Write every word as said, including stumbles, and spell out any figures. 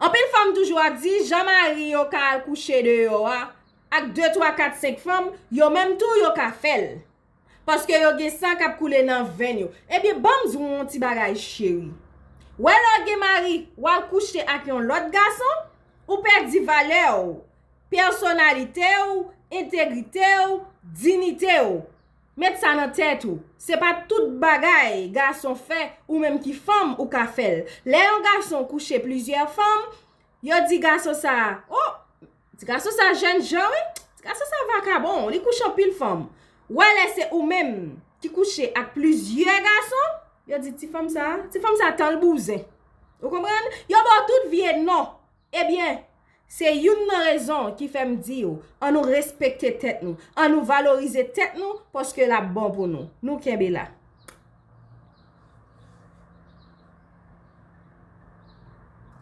Anpil fanm toujou ap di jan mari yo ka al kouche deyò a ak de, twa, kat, senk fanm, yo menm tou yo ka fè l. Paske yo gen san k ap koule nan venn yo. Ebyen, ban m di w yon ti bagay, cheri. Wè lè w gen mari, w al kouche ak yon lòt gason, ou pèdi valè w, pèsonalite w, entegrite w, diyite w. Met sa nan tèt ou. Se pa tout bagay gason fè, ou menm ki fanm, ou ka fè l. Lè yon gason kouche plizyè fanm, yo di gason sa a, o, ti gason sa a jènjan, wi. Ti gason sa a vakabon, li kouche anpil fanm. Wè lè se ou menm ki kouche ak plizyè gason, yo di ti fanm sa a, ti fanm sa a tan l bouzen. Ou konprann? Yo ba w tout vye non. Ebyen, se youn nan rezon ki fè m di w, ann nou respekte tèt nou, ann nou valorize tèt nou, paske l ap bon pou nou. Nou kenbe la.